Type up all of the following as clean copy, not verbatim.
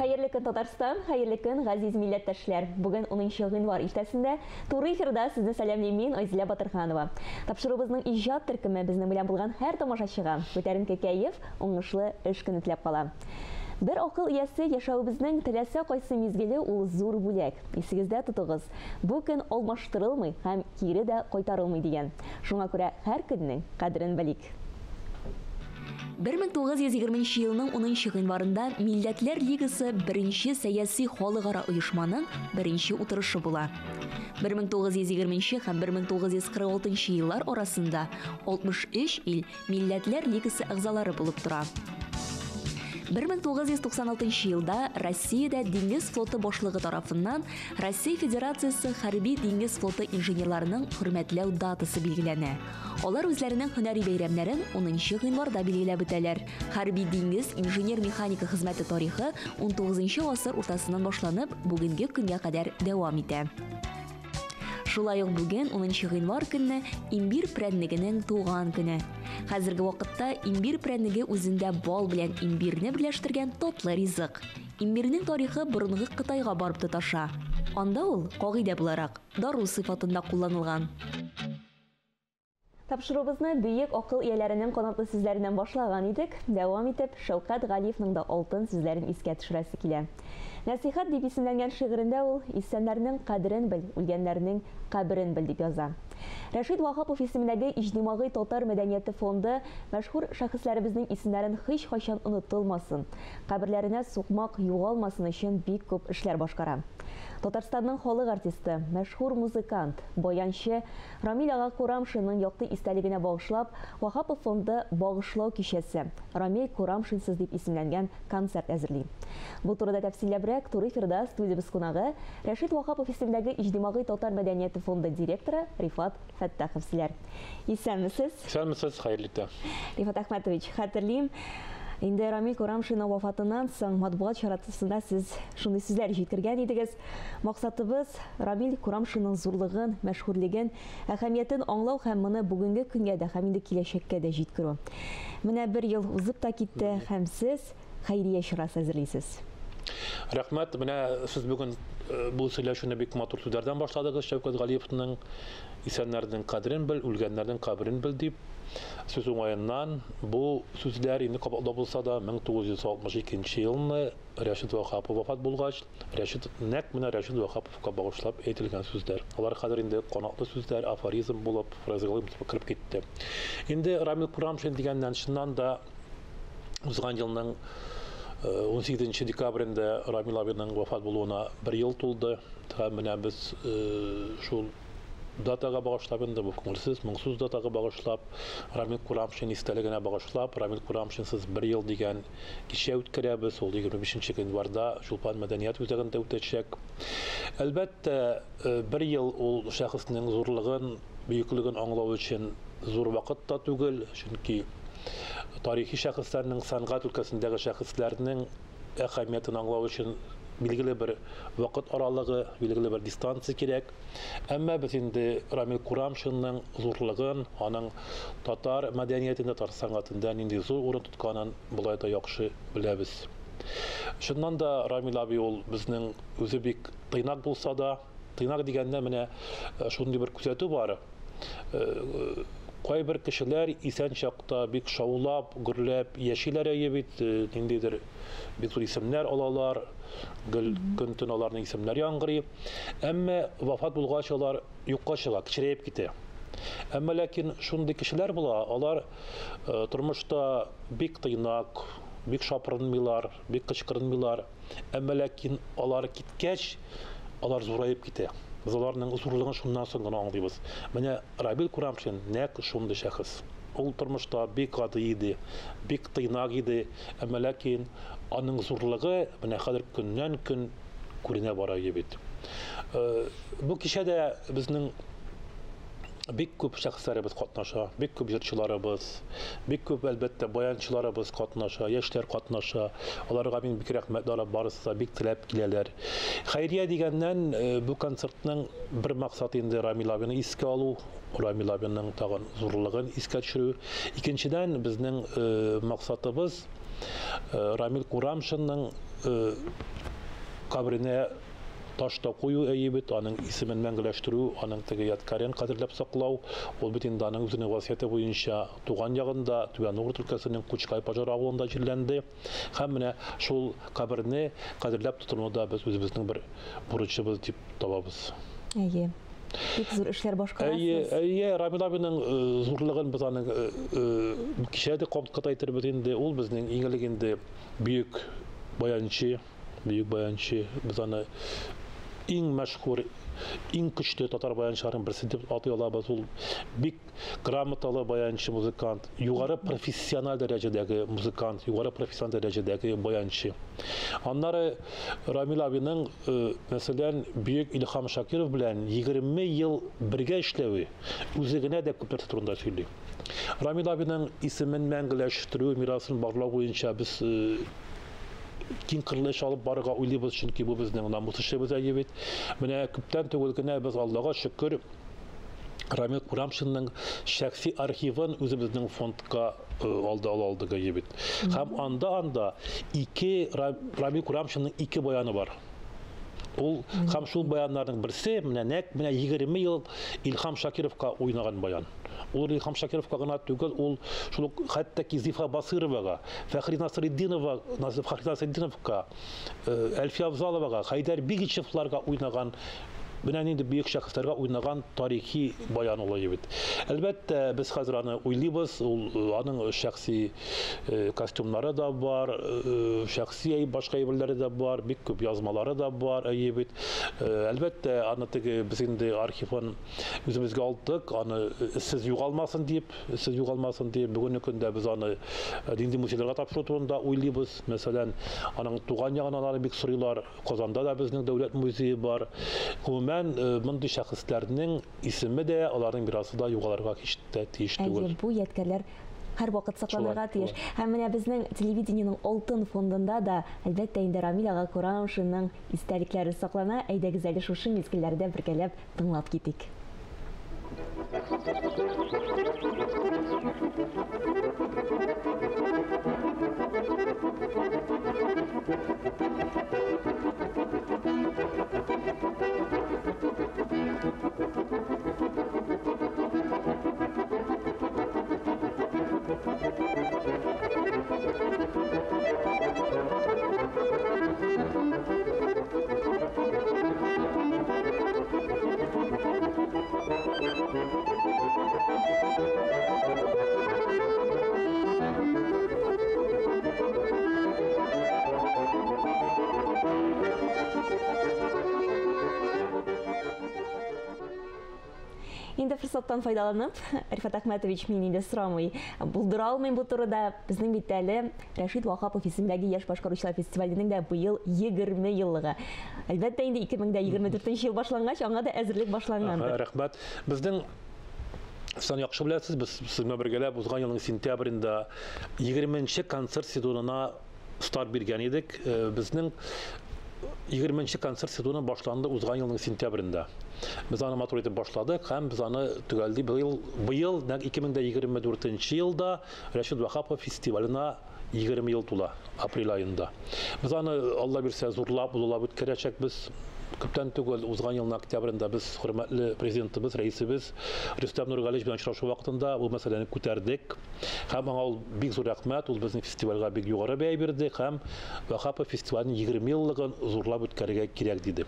Хәерле көн, Татарстан, хәерле көн, газиз милләттәшләр. Бүген 10 гыйнвар иртәсендә туры эфирда сезне сәламлим мин, Айзилә Батырханова. Тапшыруыбызның иҗат төркеме безнең белән булган һәр тамашачыга күтәренке кәеф, уңышлы эш көне теләп кала. Бер акыл иясе яшәвебезнең теләсә кайсы мизгеле ул зур бүләк. Исегездә тотыгыз, бу көн алмаштырылмый һәм кире дә кайтарылмый дигән. Шуңа күрә һәр көннең кадерен белик. 1920 елның 10 гыйнварында Милләтләр Лигасы беренче сәяси халыкара оешманың беренче утырышы була. 1920 һәм 1946 еллар арасында 63 ил Милләтләр Лигасы әгъзалары булып тора. 1996 елда Россиядә диңгез флоты башлыгы тарафыннан Россия Федерациясе хәрби диңгез флоты инженерларының хөрмәтләү датасы билгеләнә. Алар үзләренең һөнәри бәйрәмнәрен 10 гыйнварда билгеләп үтәләр. Хәрби диңгез инженер-механика хезмәте тарихы 19 гасыр уртасыннан башланып, бүгенге көнгә кадәр дәвам итә. Шулай ук бүген 10 гыйнвар көнне имбир прәннегенең туган көне. Хәзерге вакытта имбир прәннеге үзендә бал белән имбирне берләштергән татлы ризык. Имбирнең тарихы борынгы Кытайга барып тоташа. Анда ул, кагыйдә буларак, дару сыйфатында кулланылган. Тапшыруыбызны бөек акыл ияләренең канатлы сүзләреннән башлаган идек. Дәвам итеп, Шәүкәт Галиевның да алтын сүзләрен искә төшерәсе килә. Нәсихәт дип исемләнгән шигырендә ул исәннәрнең кадерен бел, үлгәннәрнең каберен бел дип яза. Рәшит Ваһапов исемендәге Иҗтимагый татар мәдәнияте фонды мәшһүр шәхесләребезнең исемнәрен һич кайчан онытылмасын, каберләренә сукмак югалмасын өчен бик күп эшләр башкара. Татарстанның халык артисты, мәшһүр музыкант, баянчы Рамил ага Курамшинның якты истәлегенә багышлап, Ваһапов фонды багышлау кичәсе Рамил Курамшинсыз дип исемләнгән концерт әзерли. Бу турыда тәфсилләбрәк туры эфирда студиябез кунагы Рәшит Ваһапов исемендәге Иҗтимагый татар мәдәнияте фонды директоры Рифат Фәттахов сөйләр. Исәнмесез? Исәнмесез, хәерле иртә. Рифат Әхмәтович, хәтерлим, инде Рамил Курамшинның вафатыннан соң матбугат чарасында сез шундый сүзләр җиткергән идегез. Максатыбыз Рамил Курамшинның зурлыгын, мәшһүрлеген, әһәмиятен аңлау һәм моны бүгенге көнгә дә һәм инде киләчәккә дә җиткерү. Менә бер ел узып та китте һәм сез хәйрия чарасы әзерлисез. Рәхмәт. Менә сез бүген бу сөйләшүне бик матур сүзләрдән башладыгыз. Шәүкәт Галиевның исәннәрнең кадерен бел, үлгәннәрнең каберен бел дип. Сүз уңаеннан бу сүзләр инде кабатлау булса да 1962 елны Рәшит Ваһапов вафат булгач, Рәшит нәкъ менә Рәшит Ваһаповка багышлап әйтелгән сүзләр. Алар хәзер инде канатлы сүзләр, афоризм булып, фразеологизм булып кереп китте. Инде Рамил Курамшин дигәннән чыннан да узган елның 18 декабрендә Рамил абыйның вафат булуына бер ел тулды. Һәм менә без шул датага багышлап инде бу күңелсез, моңсыз датага багышлап, Рамил Курамшин истәлегенә багышлап, Рамил Курамшинсыз бер ел дигән кичә үткәрәбез. Ул 25 гыйнварда Чулпан мәдәният үзәгендә үтәчәк. Әлбәттә, бер ел ул шәхеснең зурлыгын, бөеклеген аңлау өчен зур вакыт та түгел, чөнки тарихи шәхесләрнең, сәнгать өлкәсендәге шәхесләрнең әһәмиятен аңлау өчен билгеле бер вакыт аралыгы, билгеле бер дистанция кирәк. Әмма без инде Рамил Курамшинның зурлыгын, аның татар мәдәниятендә, татар сәнгатендә нинди зур урын тотканын болай да яхшы беләбез. Чыннан да Рамил абый ул безнең үзе бик тыйнак булса да, тыйнак дигәндә менә шундый бер күзәтү бар. Кайбер кешеләр исән чакта бик шаулап, гөрләп яшиләр әйе бит, ниндидер бик зур исемнәр алалар, гел көн-төн аларның исемнәре яңгырый. Әмма вафат булгач алар юкка чыга, кечерәеп китә. Әмма ләкин шундый кешеләр була, алар тормышта бик тыйнак, бик шапырынмыйлар, бик кычкырынмыйлар. Әмма ләкин алар киткәч, алар зураеп китә. Без аларның зурлыгын шуннан соң гына аңлыйбыз. Менә Рамил Курамшин нәкъ шундый шәхес. Ул тормышта бик гади иде, бик тыйнак иде, әмма ләкин аның зурлыгы менә хәзер көннән-көн күренә бара бит. Бу кичәдә безнең бик күп шәхесләребез катнаша, бик күп җырчыларыбыз, бик күп әлбәттә баянчыларыбыз катнаша, яшьләр катнаша. Аларга мин бик рәхмәтле, алар барысы да бик теләп киләләр. Хәйрия дигәннән, бу концертның бер максаты инде Рамил абыйны искә алу, Рамил абыйның тагын зурлыгын искә төшерү. Икенчедән, безнең максатыбыз Рамил Курамшинның каберенә таш та кую әйе бит, аның исемен мәңгеләштерү, аның теге ядкарен кадерләп саклау, ул бит инде аның үзенең васыяте буенча туган ягында, Түбән Новгород өлкәсенең Кучкай Пожар авылында җирләнде. Һәм менә шул каберне кадерләп тотуны да без үзебезнең бер бурычыбыз дип табабыз. Әйе. Бик зур эшләр башкарасыз. Әйе, Рамил абының зурлыгын без аның кичә дә кабат әйтербез инде. Ул безнең иң элек инде бөек баянчы, бөек баянчы. Без аны иң мәшһүр, иң көчле татар баянчыларының берсе дип атый алабыз. Ул бик грамоталы баянчы, музыкант, югары профессиональ дәрәҗәдәге музыкант, югары профессиональ дәрәҗәдәге баянчы. Аннары Рамил абының, мәсәлән, бөек Илһам Шакиров белән 20 ел бергә эшләве үзе генә дә күп нәрсә турында сөйли. Рамил абының исемен мәңгеләштерү, мирасын барлау буенча без киң кырлы эш алып барырга уйлыйбыз, чөнки бу безнең намус эшебез әйе бит. Менә күптән түгел генә без, Аллага шөкер, Рамил Курамшинның шәхси архивын үзебезнең фондка алды алдык әйе бит. Һәм анда ике Рамил Курамшинның ике баяны бар. Ул һәм шул баяннарның берсе менә нәкъ менә 20 ел Илһам Шакировка уйнаган баян. Ул Илһам Шакировка гына түгел, ул шул ук хәтта ки Зифа Басыровага, Фәхри Насретдинова, Фәхри Насретдиновка, Әлфия Авзаловага, Хәйдәр Бигичевларга уйнаган, менә нинди бөек шәхесләргә уйнаган тарихи баян ул бит. Әлбәттә, без хәзер аны уйлыйбыз, ул аның шәхси костюмнары да бар, шәхси башка әйберләре дә бар, бик күп язмалары да бар, әйе бит. Әлбәттә, аны теге без инде архивын үзебезгә алдык, аны эзсез югалмасын дип, эзсез югалмасын дип, бүгенге көндә без аны нинди музейларга тапшыру турында уйлыйбыз. Мәсәлән, аның туган ягыннан аны бик сорыйлар. Казанда да безнең дәүләт музее бар. Гомумән, мондый шәхесләрнең исеме дә, аларның мирасы да югалырга һич тә тиеш түгел. Әйе, бу ядкәрләр һәрвакыт сакланырга тиеш. Һәм менә безнең телевидениенең алтын фондында да, әлбәттә, инде Рамил ага Курамшинның истәлекләре саклана. Әйдәгез әле шушы мизгелләрдә бергәләп тыңлап китик. Инде форсаттан файдаланып, Рифат Әхмәтович, мин инде сорамый булдыра алмыйм бу турыда. Безнең бит әле Рәшит Ваһапов исемендәге яшь башкаручылар фестиваленең дә быел 20 еллыгы. Әлбәттә, инде 2024 ел башлангач, аңа да әзерлек башлангандыр. Рәхмәт. Безнең Сез яхшы беләсез, без сезнең бергәләп узган елның сентябрендә 20 концерт сезонына старт биргән идек. Безнең 20 концерт сезоны башланды узган елның сентябрендә. Без аны матур итеп башладык һәм без аны төгәлди быел нәкъ 2024 елда Рәшит Ваһапов фестиваленә 20 ел тула, апрель аенда. Без аны, Алла бирсә, зурлап, олылап үткәрәчәкбез. Күптән түгел узган елның октябрендә без хөрмәтле президентыбыз, рәисебез Рөстәм Нургалиевич белән очрашу вакытында бу мәсьәләне күтәрдек. Һәм аңа ул бик зур рәхмәт, ул безнең фестивальгә бик югары бәя бирде һәм Ваһапов фестиваленең 20 еллыгын зурлап үткәрергә кирәк диде.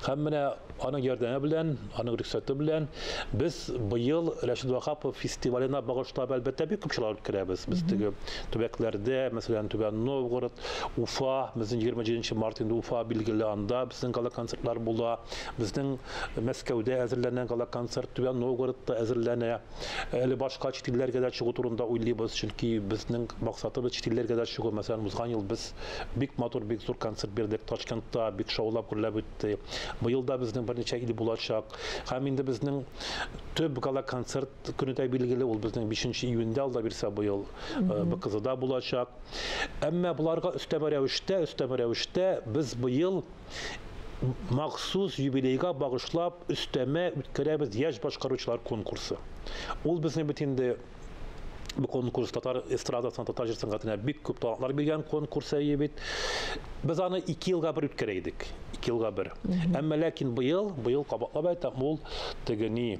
Һәм менә аның ярдәме белән, аның рөхсәте белән без быел Рәшит Ваһапов фестиваленә багышлап әлбәттә бик күп чаралар үткәрәбез. Без теге төбәкләрдә, мәсәлән, Түбән Новгород, Уфа, безнең 27 март инде Уфа билгеле, анда безнең гала-концертлар була. Безнең Мәскәүдә әзерләнә гала-концерт, Түбән Новгородта әзерләнә. Әле башка чит илләргә дә чыгу турында уйлыйбыз, чөнки безнең максатыбыз чит илләргә дә чыгу. Мәсәлән, узган ел без бик матур, бик зур концерт бирдек Ташкентта, бик шаулап гөрләп үтте. Быел да безнең берничә ил булачак. Һәм инде безнең төп гала-концерт көне дә билгеле, ул безнең 5 июньдә, Алла бирсә, быел БКЗда булачак. Әмма буларга өстәмә рәвештә без быел махсус юбилейга багышлап өстәмә үткәрәбез яшь башкаручылар конкурсы. Ул безнең бит инде Бу конкурс татар эстрадасына, татар җыр сәнгатенә бик күп талантлар биргән конкурс әйе бит. Без аны 2 елга бер үткәрә идек. 2 елга бер. Әмма ләкин быел, быел кабатлап әйтәм, ул теге ни,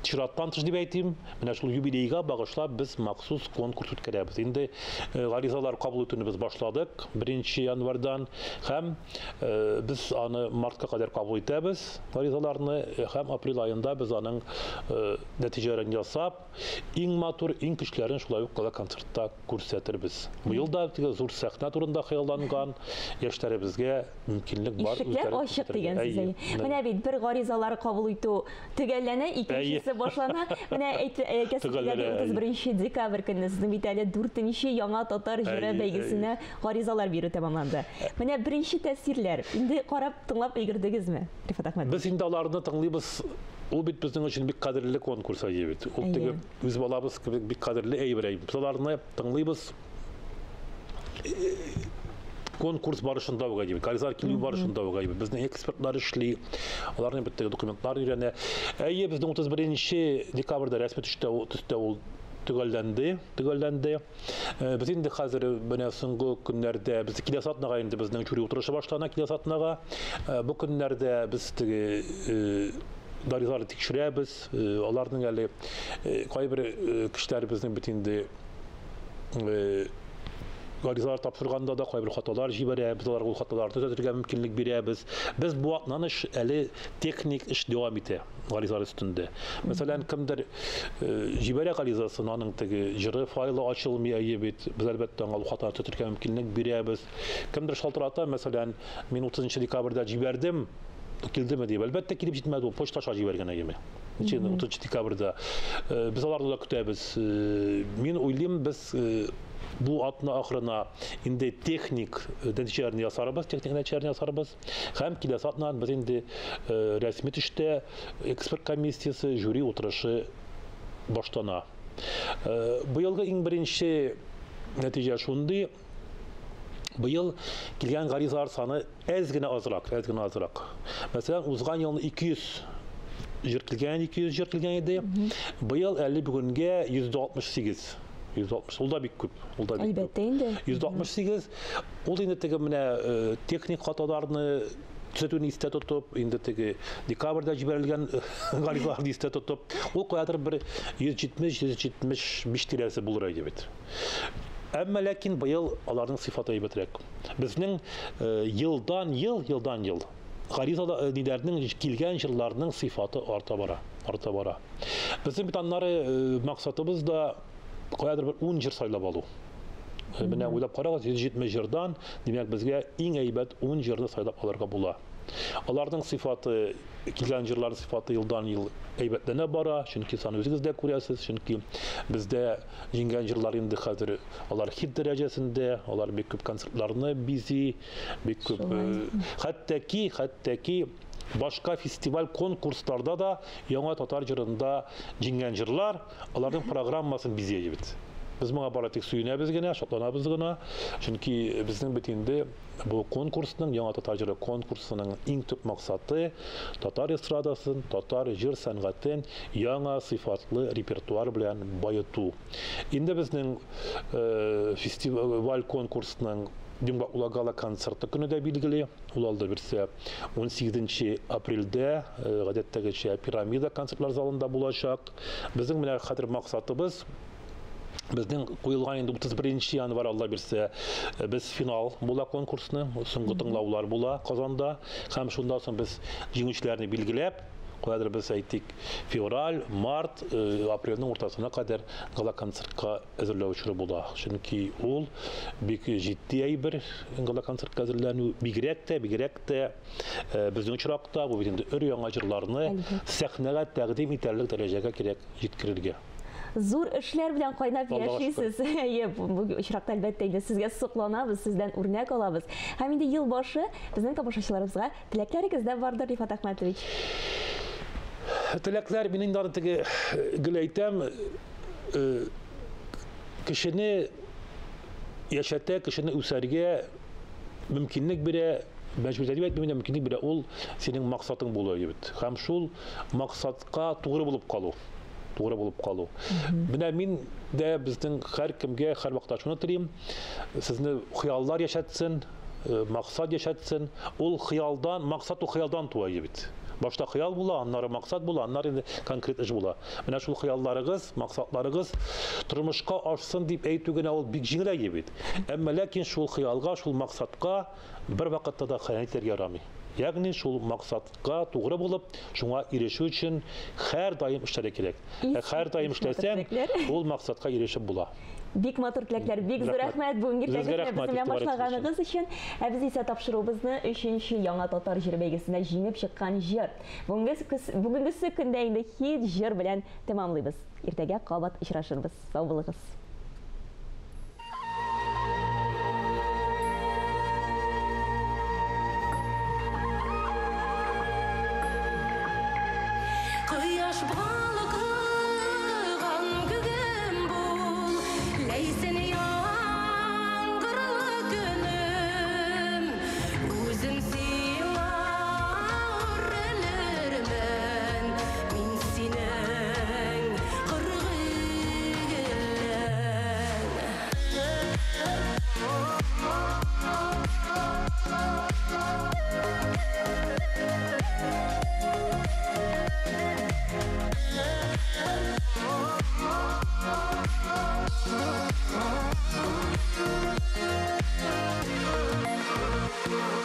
чираттан тыш дип әйтим, менә шул юбилейга багышлап без махсус конкурс үткәрәбез. Инде гаризалар кабул итүне без башладык 1 январьдан һәм без аны мартка кадәр кабул итәбез гаризаларны һәм апрель аенда без аның нәтиҗәләрен ясап, иң матур, иң көчләрен шулай ук гала концертта күрсәтербез. Быел да теге зур сәхнә турында хыялланган яшьләребезгә мөмкинлек бар. Ишекләр ачык дигән сүз. Менә бит бер гаризалар кабул итү төгәлләнә, икенчесе башлана. Менә әйтәсе килә, 31 декабрь көнне сезнең бит әле 4нче яңа татар җыры бәйгесенә гаризалар бирү тәмамланды. Менә беренче тәэсирләр. Инде карап, тыңлап өлгердегезме, Рифат Әхмәтович? Без инде аларны тыңлыйбыз. Ул бит безнең өчен бик кадерле конкурс әйе бит. Ул теге үз балабыз кебек бик кадерле әйбер. Без аларны тыңлыйбыз. Конкурс барышында ук әйе бит. Гаризалар килү барышында ук әйе бит. Безнең экспертлар эшли, аларның бит теге документлар өйрәнә. Әйе, безнең 31 декабрьдә рәсми төстә ул төгәлләнде, төгәлләнде. Без инде хәзер менә соңгы көннәрдә без киләсе атнага инде безнең жюри утырышы башлана киләсе атнага. Бу көннәрдә без теге гаризаларны тикшерәбез. Аларның әле кайбер кешеләр безнең бит инде гаризалар тапшырганда да кайбер хаталар җибәрә, без аларга ул хаталарны төзәтергә мөмкинлек бирәбез. Без бу атнаны эш әле техник эш дәвам итә гаризалар өстендә. Мәсәлән, кемдер җибәрә гаризасын, аның теге җыры файлы ачылмый әйе бит. Без әлбәттә аңа ул хатаны төзәтергә мөмкинлек бирәбез. Кемдер шалтырата, мәсәлән, мин 30 декабрьдә җибәрдем, килдеме дип. Әлбәттә килеп җитмәде, ул почта аша җибәргән әйеме. Ничә 30 декабрьдә. Без аларны да көтәбез. Мин уйлыйм, без бу атна ахырына инде техник нәтиҗәләрне ясарбыз, техник нәтиҗәләрне ясарбыз. Һәм киләсе атнадан без инде рәсми төштә эксперт комиссиясе, жюри утырышы башлана. Быелгы иң беренче нәтиҗә шундый. Быел килгән гаризалар саны әз генә азрак, әз генә азрак. Мәсәлән, узган елны 200 җыр килгән, 200 җыр килгән иде. Быел әле бүгенгә 168. 160, ул да бик күп, ул да бик күп. Әлбәттә инде. 168, ул инде теге менә техник хаталарны төзәтүне истә тотып, инде теге декабрьдә җибәрелгән гаризаларны истә тотып, ул каядыр бер 170-175 тирәсе булыр иде бит. Әмма ләкин быел аларның сыйфаты әйбәтрәк. Безнең елдан ел, елдан ел гаризалар ниләрнең килгән җырларның сыйфаты арта бара, арта бара. Безнең бит аннары максатыбыз да каядыр бер 10 җыр сайлап алу. Менә уйлап карагыз, 170 җырдан, димәк, безгә иң әйбәт 10 җырны сайлап алырга була. Аларның сыйфаты, килгән җырларның сыйфаты елдан ел әйбәтләнә бара, чөнки саны үзегез дә күрәсез, чөнки бездә җиңгән җырлар инде хәзер алар хит дәрәҗәсендә, алар бик күп концертларны бизи, бик күп, хәтта ки башка фестиваль конкурсларда да яңа татар җырында җиңгән җырлар аларның программасын бизи бит. Без моңа бары тик сөенәбез генә, шатланабыз гына, чөнки безнең бит инде бу конкурсның, яңа татар җыры конкурсының иң төп максаты татар эстрадасын, татар җыр сәнгатен яңа сыйфатлы репертуар белән баету. Инде безнең фестиваль конкурсның Йомгаклы гала концерты көне дә билгеле. Ул алды берсе 18 апрельдә, гадәттәгечә Пирамида концертлар залында булачак. Безнең менә хәзер максатыбыз, безнең куелган инде 31 январь Алла бирсә, без финал була конкурсны, соңгы тыңлаулар була Казанда. Һәм шуннан соң без җиңүчеләрне билгеләп, каядыр без әйтик, февраль, март, апрельнең уртасына кадәр гала концертка әзерләү чоры була. Чөнки ул бик җитди әйбер гала концертка әзерләнү, бигрәк тә, бигрәк тә, безнең очракта бу бит инде өр-яңа җырларны сәхнәгә тәкъдим итәрлек дәрәҗәгә кирәк җиткерергә. Зур эшләр белән кайнап Аллаһка яшисез. шөкер. Әйе, бу очракта әлбәттә инде сезгә сокланабыз, сездән үрнәк алабыз. Һәм инде ел башы безнең тамашачыларыбызга теләкләрегез дә бардыр, Рифат Әхмәтович. Теләкләр, мин инде аны теге гел әйтәм, кешене яшәтә, кешене үсәргә мөмкинлек бирә, мәҗбүр дип әйтмим, мөмкинлек бирә, ул синең максатың булу бит. Һәм шул максатка тугры булып калу. Тугры булып калу. Менә мин дә безнең һәркемгә һәрвакытта шуны телим. Сезне хыяллар яшәтсен, максат яшәтсен. Ул хыялдан, максат ул хыялдан туа бит. Башта хыял була, аннары максат була, аннары инде конкрет эш була. Менә шул хыялларыгыз, максатларыгыз тормышка ашсын дип әйтү генә ул бик җиңел бит. Әмма ләкин шул хыялга, шул максатка бер вакытта да хыянәт итәргә ярамый. Ягъни шул максатка тугры булып, шуңа ирешү өчен һәр даим эшләргә кирәк. Һәр даим эшләсәң, ул максатка ирешеп була. Бик матур теләкләр, бик зур рәхмәт бүгенге иртәгесенә безнең белән башлаганыгыз өчен. Ә без исә тапшыруыбызны 3нче яңа татар җыр бәйгесенә җиңеп чыккан җыр. Бүгенгесе көндә инде хит җыр белән тәмамлыйбыз. Иртәгә кабат очрашырбыз. Сау булыгыз. Кояш балкыган күгем бул, Ләйсән яңгырлы көнем, Үзем сиңа үрелермен, мин синең кыргый гөлең.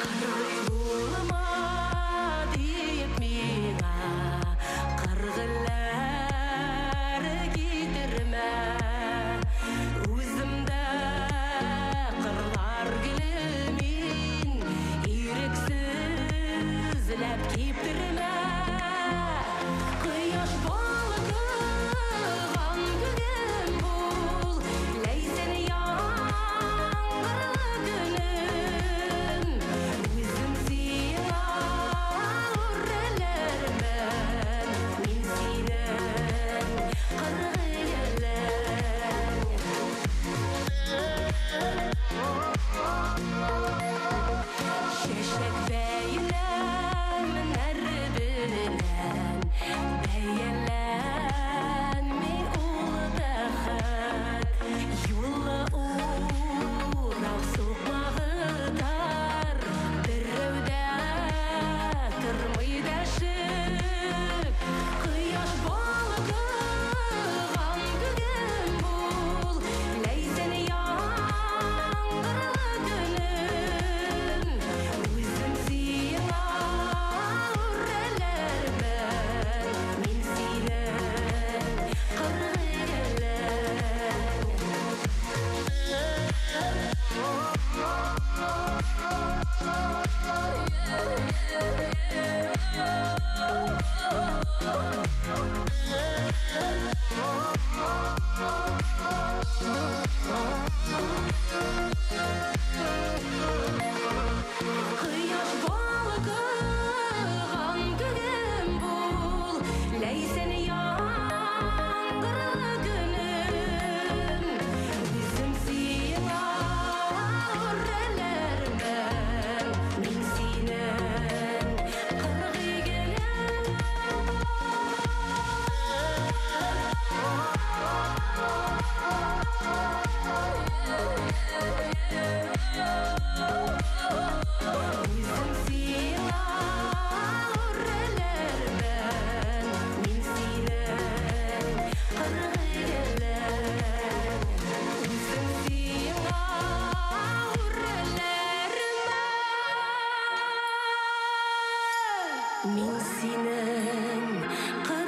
Кыргый булма диеп миңа, кыргыйлар китермә. Үземдә кырлар гөле мин, ирексезләп киптермә. Кояш балкыган күгем бул, Ләйсән яңгырлы көнем, Үзем сиңа үрелермен, мин синең кыргый гөлең. Чәчәк бәйләмнәр белән бәяләнми ул бәхет. Юлы урак сукмагы тар, берәү дә тормый дәшеп. Кояш балкыган күгем бул, Ләйсән яңгырлы көнем, Үзем сиңа үрелермен, мин синең кыргый гөлең. Кояш балкыган күгем бул, Ләйсән яңгырлы көнем, Үзем сиңа үрелермен, мин синең кыргый гөлең. Үзем сиңа үрелермен, мин синең кыргый гөлең. Үзем сиңа үрелермен, мин синең кыргый